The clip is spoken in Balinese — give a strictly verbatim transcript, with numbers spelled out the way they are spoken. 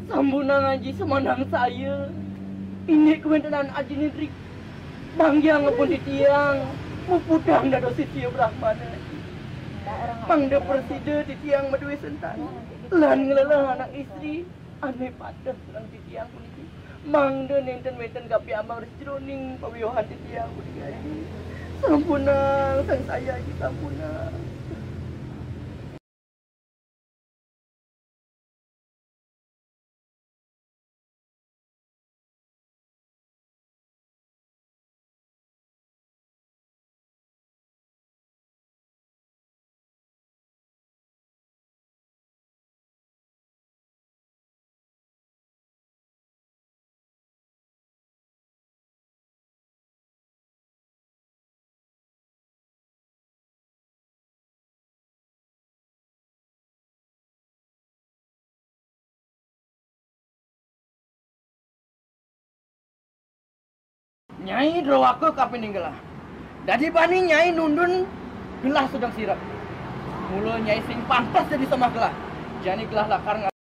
Sampunang Aji, sampunang saya. Indik kawéntenan Aji niki manggiang ngapun titiang muputang dados sisia Brahmana. Mangda prasida titiang madué sentana lan ngleleh anak istri ané pateh sareng titiang puniki. Mangda nénten wénten kapiambang ring jeroning pawiwahan titiang puniki, Aji. Sampunang, sang saya, Aji, sampunang. Nyai drawaka kapining gelah. Dadi bani Nyai nundun gelah sedeng sirep. Mula Nyai sing pantes dadi somah gelah. Jani gelah lakar